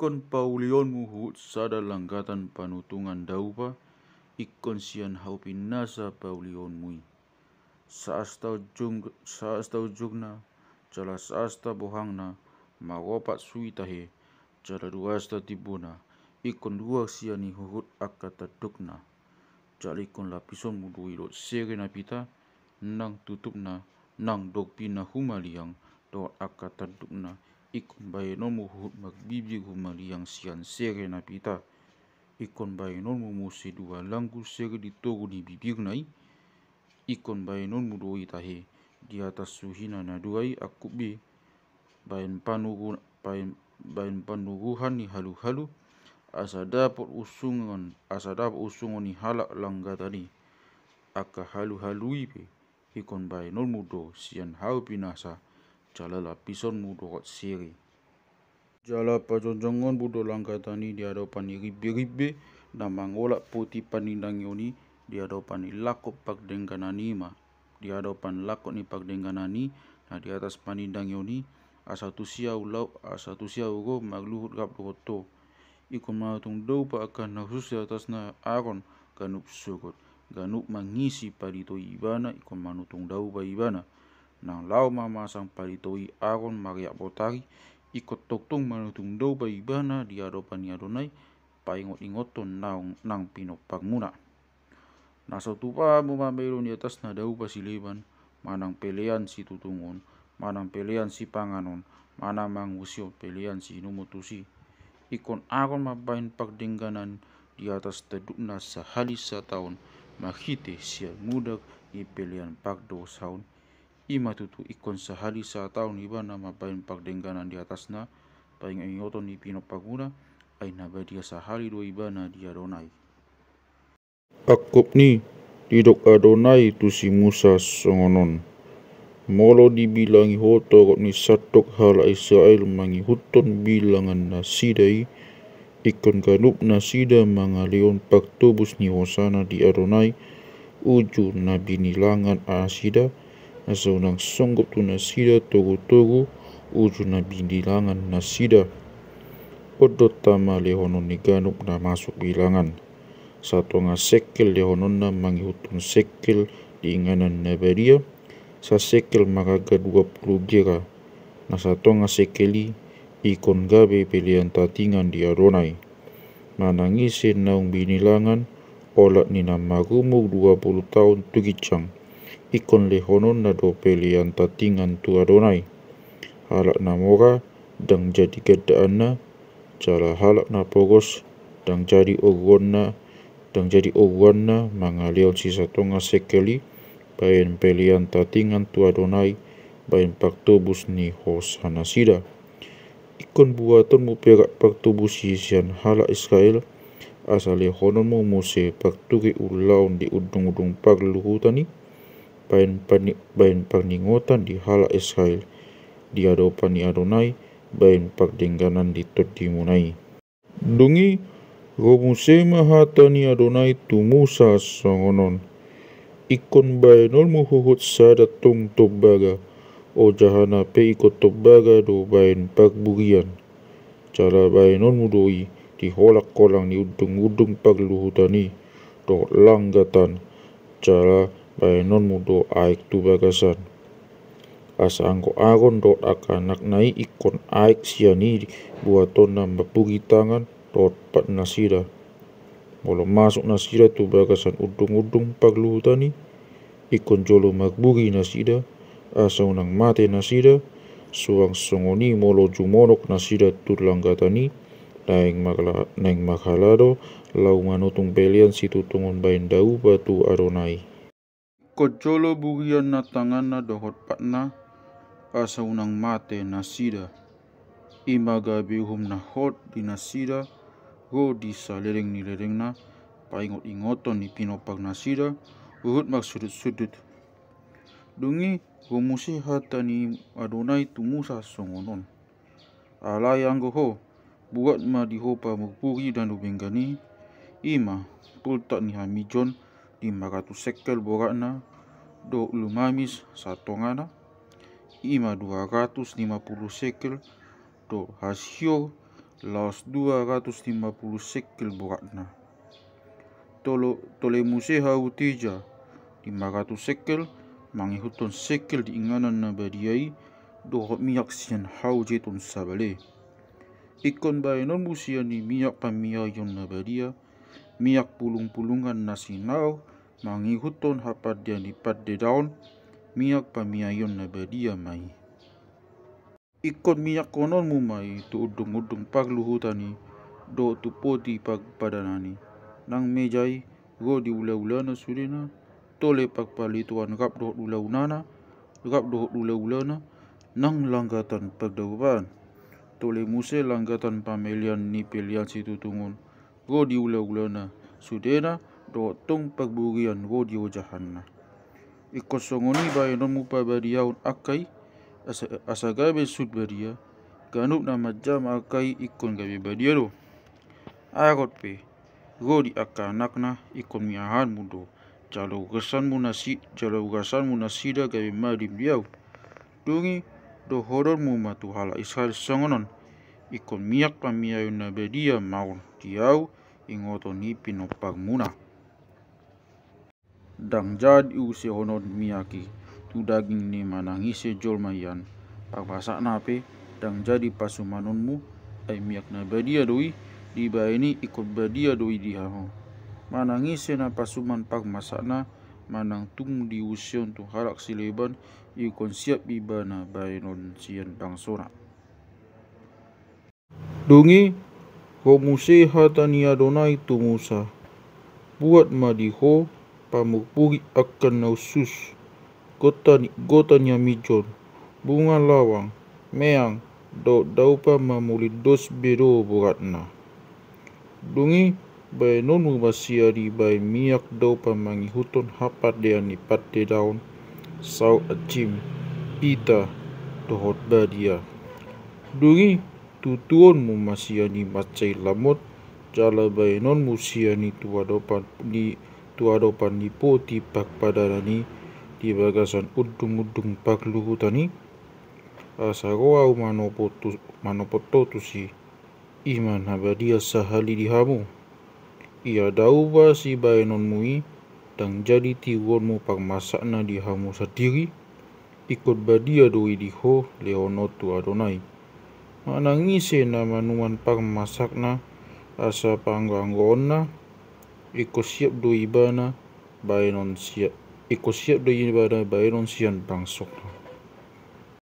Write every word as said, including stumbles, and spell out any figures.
Ingkon paulionmu huhut sada langgatan panutungan daupa, ingkon sian hau pinasa paulionmu i. Saasta ujung, saasta ujungna, jala saasta bohangna, maropat suhi tahe, jala duasta timbuna, ingkon ruar sian i huhut angka tandukna. Jala ingkon lapisonmu do i dohot sere na pita, nang tutupna, nang dorpina humaliang, dohot angka tandukna, ingkon baenonmu huhut marbibir humaliang sian sere na pita. Ingkon baenonmu muse dua langgu sere di togu ni bibirna i, ingkon baenonmu do i tahe di atas suhina na dua i angkup be, baen panugu-, baen, baen panuguhan ni haluhalu, asa dapot usungon, asa dapot usungon ni halak langgatan i. Angka haluhalu i pe ingkon baenonmu do sian hau pinasa, jala lapisonmu dohot sere. Jala pajonjongonmu do langgatan i di adopan ni rimberimbei na mangolap poti panindangion i, di adopan ni langkot pardengganan i ma, di adopan langkot ni pardengganan i na di atas panindangion i, asa tusi ahu laho, asa tusi ahu ro marluhut rap dohot ho. Ingkon manutung daupa angka na hushus di atasna Aron ganup sogot, ganup mangisi palito i ibana, ingkon manutung daupa ibana. Nang laho mamasang palito i Aron mariak botari, ingkon tongtong manutung daupa ibana di adopan ni Adonai, paingotingothon naung nang pinomparmuna. Na so tupa hamu mamelo di atasna daupa sileban, manang pelean situtungon, manang pelean sipanganon, manang mangusihon pelean siinumon tusi. Ingkon Aron mambahen pardengganan di atas tandukna sahali sataon, marhite sian mudak ni pelean pardosaon. I ma tutu ingkon sahali sataon ibana mambahen pardengganan di atasna, paingotingothon ni pinomparmuna, ai na badia sahali do ibana di Adonai. Angkup ni, didok Adonai tu si Musa songon on: Molo dibilangi ho torop ni sandok halak Israel mangihuthon bilangan nasida i, ingkon ganup nasida mangalehon partobus ni hosana di Adonai uju na binilangan nasida, asa unang songgop tu nasida togutogu uju na binilangan nasida. On do tama lehonon ni ganup na masuk bilangan. Satonga sekel lehononna mangihuthon sekel di inganan na badia, sasekel marharga dua pulu gera. Na satonga sekel i ingkon gabe pelean tatingan di Adonai. Manang ise naung binilangan, olat ni na marumur dua pulu taon tu ginjang, ingkon lehononna do pelean tatingan tu Adonai. Halak na mora ndang jadi gandaanna, jala halak na pogos ndang jadi oruonna, ndang jadi oruanna mangalehon sisatonga sekel i bahen pelean tatingan tu Adonai, bahen partobus ni hosanasida. Ingkon buatonmu perak partobus i sian halak Israel, asa lehononmu muse partuge ulaon di undungundung parluhutan i, bahen pani-, bahen parningotan di halak Israel di adopan ni Adonai, bahen pardengganan di tondimuna i. Dung i, ro muse ma hata ni Adonai tu Musa songon on: Ingkon baenonmu huhut sada tong tombaga, ojahana pe ingkon tombaga do bahen parburian. Jala baenonmu do i di holangholang ni undungundung parluhutan i, dohot langgatan, jala baenonmu do aek tu bagasan. Asa anggo Aron dohot angka anakna i ingkon aek sian i buatonna marburi tangan dohot patnasida. Molo masuk nasida tu bagasan undungundung parluhutan i, ingkon jolo marburi nasida, asa unang mate nasida, suang songon i molo jumonok nasida tu langgatan i, naeng marla-, naeng marhalado laho manutung pelean situtungon bahen daupa tu Adonai. Ingkon jolo burianna tanganna dohot patna, asa unang mate nasida. I ma gabe uhum na hot di nasida, ro di saleleng ni lelengna, paingotingoton ni pinomparnasida, huhut marsundutsundut. Dung i, ro muse hata ni Adonai tu Musa songon on: Alai anggo ho, buat ma di ho pamurburi danu benggan i, i ma, pultak ni hamijon, lima ratus sekel boratna, dohot lumamis satongana, i ma dua ratus lima pulu sekel, dohot hasior laos dua ratus lima pulu sekel boratna. Tole muse hau tija, lima ratus sekel, mangihuthon sekel di inganan na badia i, dohot miak sian hau jetun sabale. Ingkon baenonmu sian i miak pamiaion na badia, miak pulungpulungan na sinaor, mangihuthon hapandean ni pandedaon, miak pamiaion na badia ma i. Ingkon miakkononmu ma i tu undungundung parluhutan i, dohot tu poti parpadanan i. Nang meja i, ro di ulaulana sudena, tole parpalitoan rap dohot ulaulana, rap dohot ulaulana, nang langgatan pardaupaan. Tole muse langgatan pamelean ni pelean situtungon, ro di ulaulana sudena, dohot tong parburian ro di ojahanna. Ingkon songon i baenonmu pabadiahon angka i, asa, asa gabe sut badia, ganup na manjama angka i ingkon gabe badia do. Agot pe, ro di angka anakna, ingkon miahanmu do, jala ugasanmu nasi-, jala ugasanmu nasida gabe malim di ahu. Dung i, dohononmu ma tu halak Israel songon on, ingkon miak pamiaion na badia ma on di ahu, ingoton ni pinomparmuna. Ndang jadi usehonon miak i tu daging ni manang ise jolma ian. Parmasakna pe ndang jadi pasumanonmu, ai miak na badia do i, dibaen i ingkon badia do i di hamu. Manang ise na pasuman parmasakna, manang tung diusehon tu halak sileban, ingkon siap ibana baenon sian bangsona. Dung i, ro muse hata ni Adonai tu Musa. Buat ma di ho pamurpuri angka na usus, gota ni, gota ni amijon, bunga lawang, meang, dohot daupa mamulindos be do boratna. Dung i, baenonmu ma sian i baen miak daupa mangihuthon hapandean ni pandedaon, saut anjim, ita, dohot badia. Dung i, tutuonmu ma sian i mansai lamot, jala baenonmu sian i tu adopan ni, tu adopan ni poti parpadanan i, di bagasan undungundung parluhutan i, asa ro ahu manopot tu, manopot ho tusi. I ma na badia sahali di hamu. Ia daupa sibaenonmu i, ndang jadi tiruonmu parmasakna di hamu sandiri, ingkon badia do i di ho lehon on tu Adonai. Manang ise na manuan parmasakna asa panggoanggoonna, ingkon siap do ibana baenon sia-, ingkon siap do ibana baenon sian bangsona.